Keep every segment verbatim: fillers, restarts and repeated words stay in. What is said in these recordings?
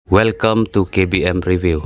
Welcome to K B M Review.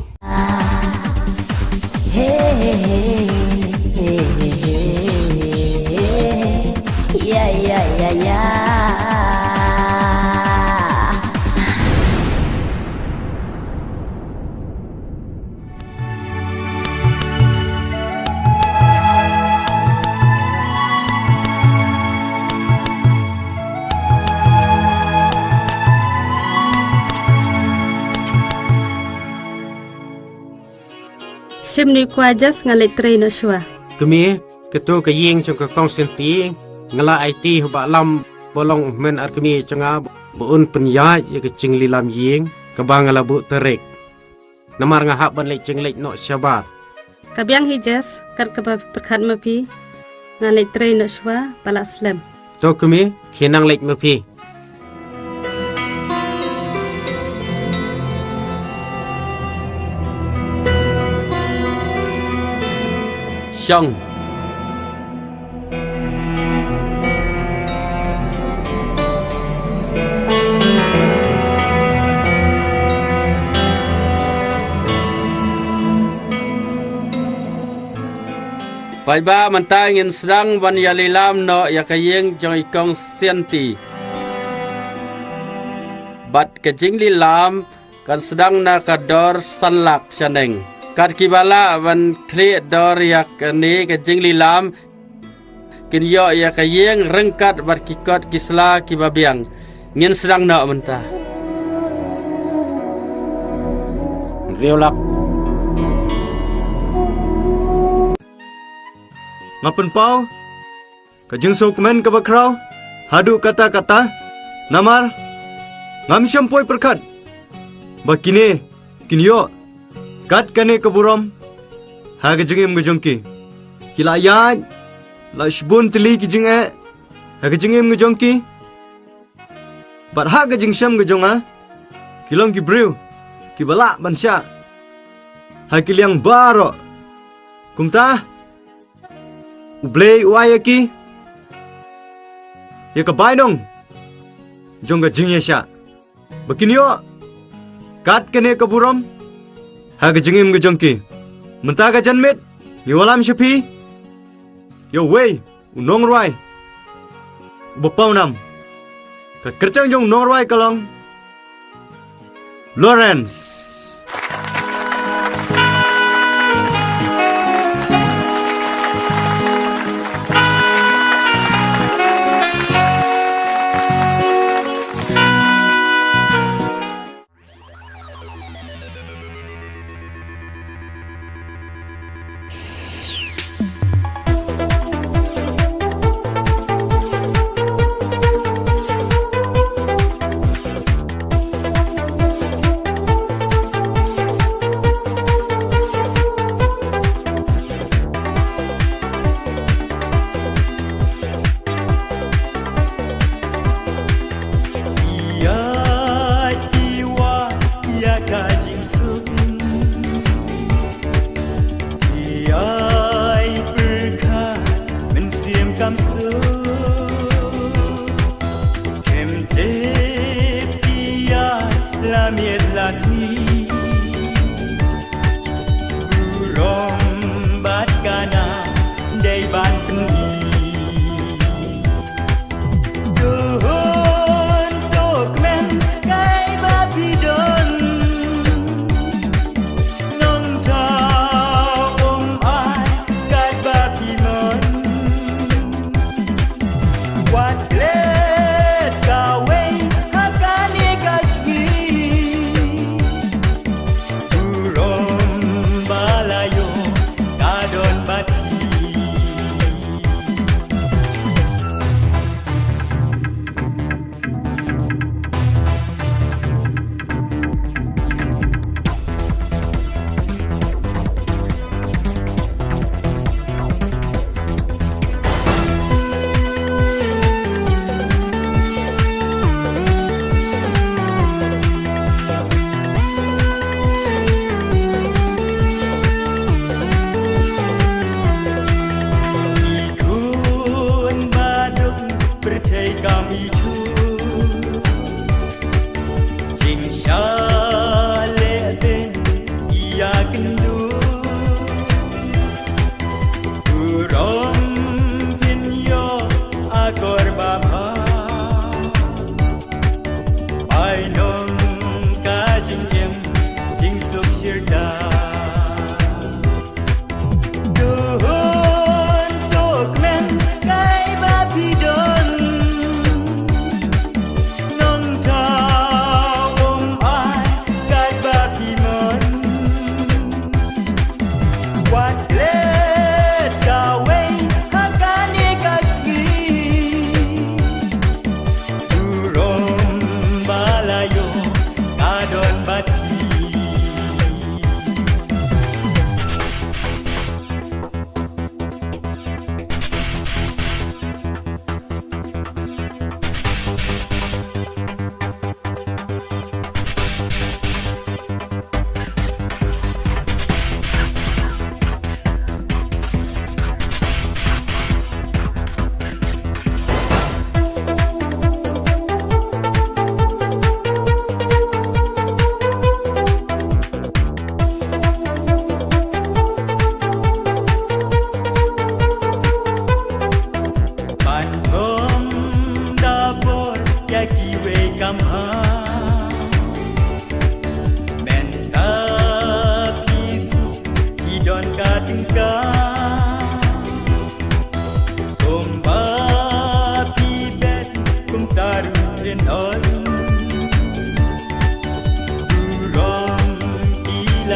Shim ni kwah Jas, nga leit trei noh shuwa. Kmie, kato ka ïing jong ka Kong Sianti, nga la aiti ha u Bah Lam ba long u hynmen ar kmie jong nga ba un pynïaid ïa ka jingleit lam ïing kaba nga la buh tarik. Namar nga hap ban leit jingleit noh shabar. Ka biang hi Jas, kat kaba pyrkhat ma phi, nga leit trei noh shuwa, ba lah slem. To kmie, khie nang leit ma phi. Shong. Paidbah, mynta ngin sdang ban ïa lilam noh ïa ka ïing jong i Kong Sianti. Bad ka jinglilam kan sdang na ka dor san lak shaneng. Kat kiba lah ban khlieh dor ïa kane ka jinglilam, kin ïoh ïa ka ïing ryngkat bad ki kot ki sla kiba biang. Ngin sdang noh mynta. Hynriew lak. Nga pynpaw ka jingsngewkmen kaba khraw haduh katta katta, namar ngam shym poi pyrkhat ba kine kin ïoh kat kane ka burom ha ka jingim ka jong ki. Ki la ïaid, la shibun tylli ki jingeh ha ka jingim ka jong ki. Bad ha ka jingshem ka jong nga, ki long ki briew kiba lah ban shah ha ki liang baroh. Kumta U Blei u ai ïa ki ïa ka bainong jong ka jingïashah, ba kin ïoh kat kane ka burom ha ka jingim ka jong ki. Mynta ka janmiet ngi wallam sha phi ïa uwei u nongrwai uba pawnam. Ka kyrteng jong u nongrwai ka long Lawrence. Ïa ki wa ïa ka jingsuk, ïa i pyrkhat mynsiem kam suk. Khem tip ïa la miet la sngi. Burom bad kane dei ban pyni. Duh hun to kmen kai ba phi don. Nongthaw um ai kat ba phi mon. Wat klet kawei ha kane ka sngi. Burom ba la ïoh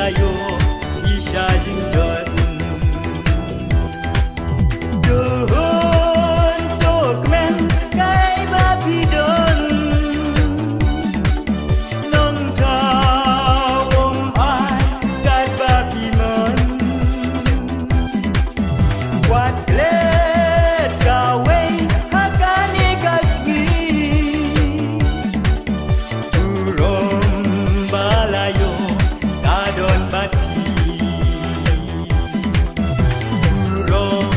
Ayo, i sha jingjot. Duhun to kmen kai ba phi don. Nongthaw um ai kat ba phi mon. Wat klet kawei ha kane ka sngi. Burom ba la ïoh ka don bad phi. Burom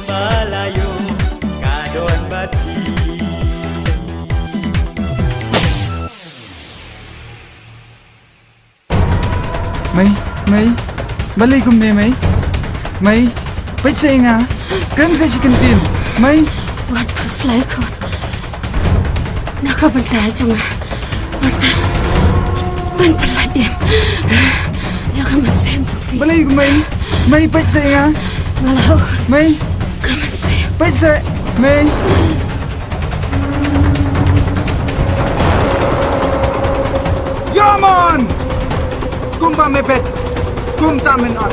ba la ïoh ka don bad phi. Mei, Mei, balei kumne Mei? Mei, peit sa ïa nga. Kren sa sha kyntien. Mei. Wat khuslai khun. Na ka bynta jong nga. Wat ban pyllait im. Ïa ka mynsiem jong phi. Balei Mei? Mei, peit sa ïa nga. Nga la ong. Mei. Ka mynsiem. Peit sa. Mei. Ïa mon! Kumba me peit, kumta men ot.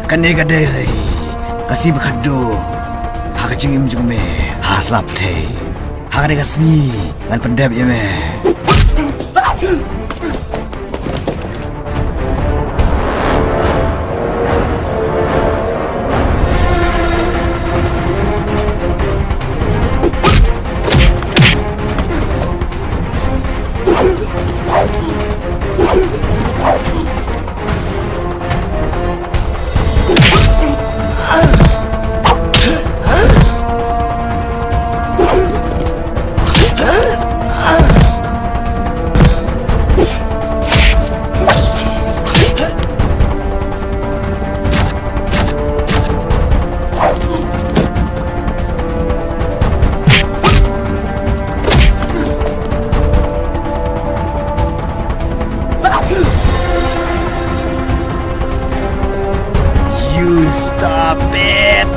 Kane ka dei ka sngi ba khatduh ha ka jingim jong me ha sla pyrthei. Ha kane ka sngi ngan pyndep ïa me. You stop it!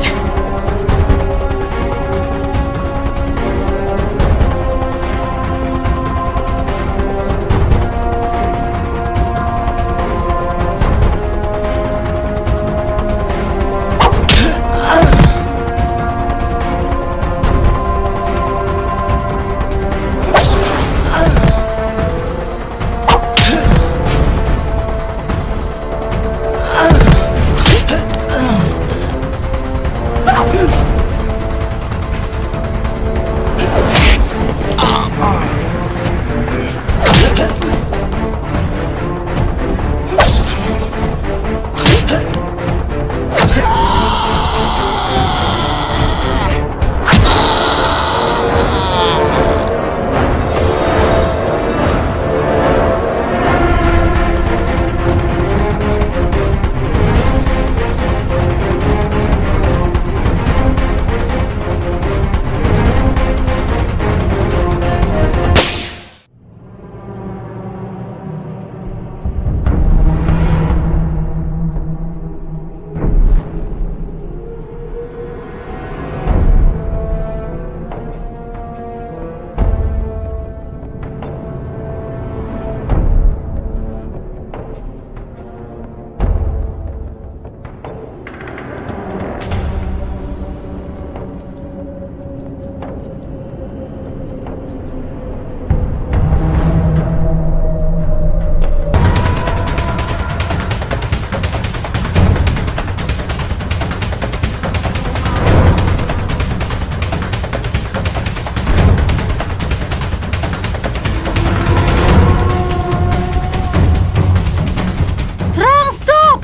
Thrang, stop!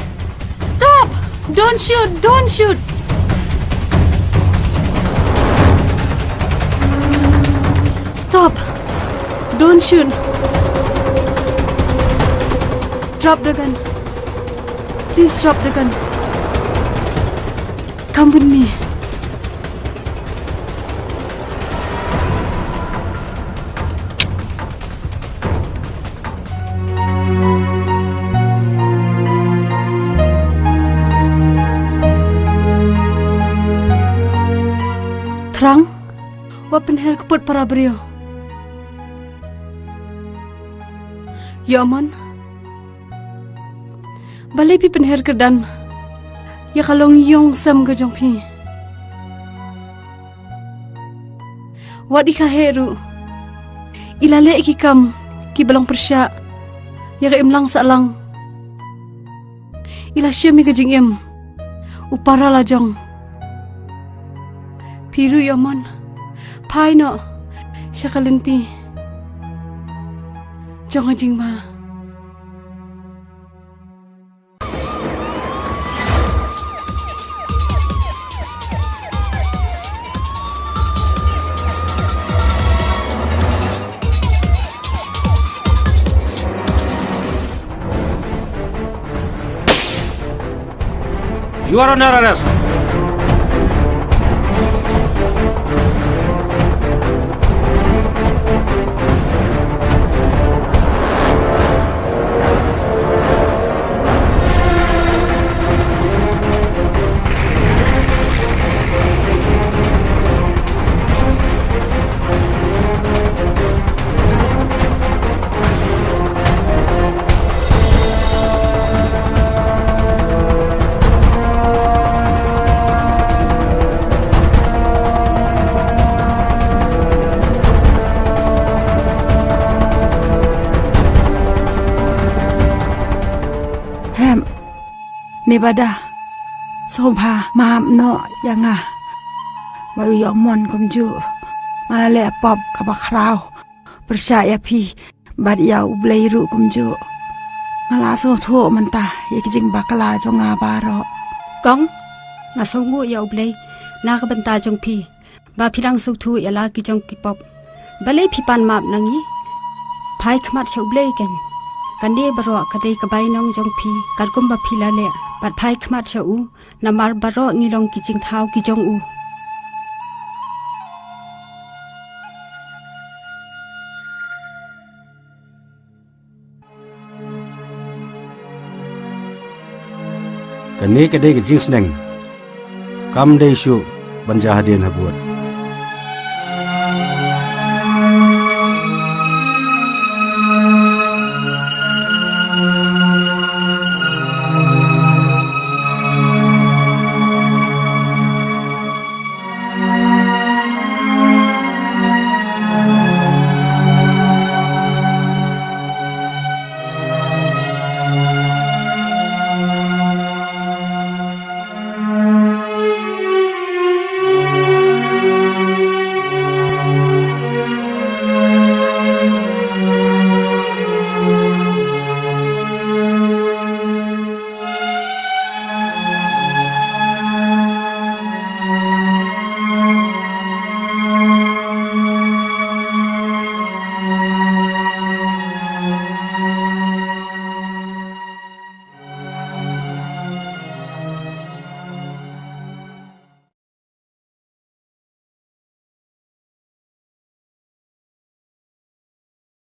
Stop! Don't shoot! Don't shoot! Stop! Don't shoot! Drop the gun. Please drop the gun. Come with me. Thrang, wat pynher kput para briew. Ïa mon, balei phi pynher kyrdan ïa ka long ïong sem ka jong phi? Wat i kha heh ruh, i la leh ki kam kiba long pyrshah ïa ka imlang sahlang. I la shem ïa ka jingim u para lajong. Phi ruh ïa mon, phai noh sha ka lynti jong ka jingma. You are under arrest. Nebada, sngewbha map noh ïa nga. Ba u ïoh mon kumjuh. Nga la leh pop kaba khraw pyrshah ïa phi bad ïa U Blei ruh kumjuh. Nga la sngewthuh mynta ïa ki jingbakla jong nga baroh. Kong, nga sngewnguh ïa U Blei na ka bynta jong phi, ba phi dang sngewthuh ïa la ki jong ki pop. Balei phi pan map na ngi? Phai khmat sha U Blei ken. Kane baroh ka dei ka bainong jong phi, katkum ba phi la leh, bad phai khmat sha u, namar baroh ngi long ki jingthaw ki jong u. Kane ka dei ka jingsneng. Kam dei shuh ban jia hadien habud.